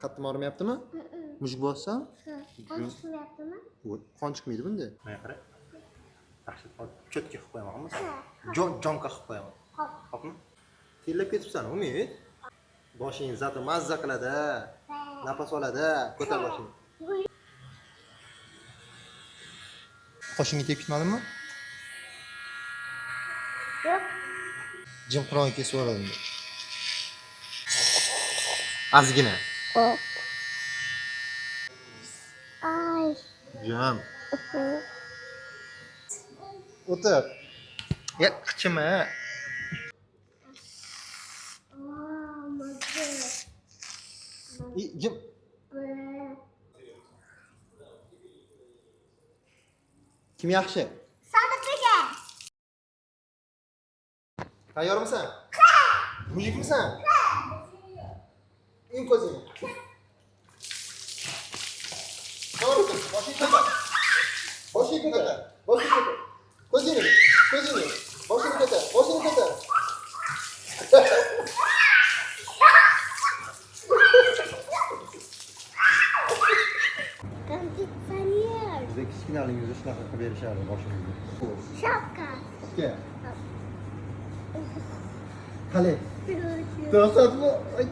Qattiq og'rimayaptimi? Mushuk bossam? Ha. Qon chiqmayaptimi? Voy, qon chiqmaydi bunda. Mana qara. Dahshat, cho'tka qilib qo'yaman, hammasi. Jon jonka qilib qo'yaman. Hop. Hopmi? Terlab ketibsan, Umid. Boshing zato mazza qiladi. Nafas oladi. Ko'tar boshingni. Qoshingga tegib ketmadimi? Yo'q. Jim qulog'ingni kesib yuboradi. Ozgina. Hop. Ay. Jim. O'tir. Ya, qichima. Aa, mazza. Jim. Kim yaxshi? Sodiq aka. Tayyormisan? Mujikmisan? Yum ko'zingni. To'g'ri tur. Boshingni ko'tar. Boshingni ko'tar. Boshingni ko'tar. Ko'zingni, ko'zingni. Boshingni ko'tar. Boshingni ko'tar. Konditsioner. Bizga kichkinaligimizda shunaqa qilib berishardi boshimizni. Shapka. Aka. Qalay? To'xtatma. Ay.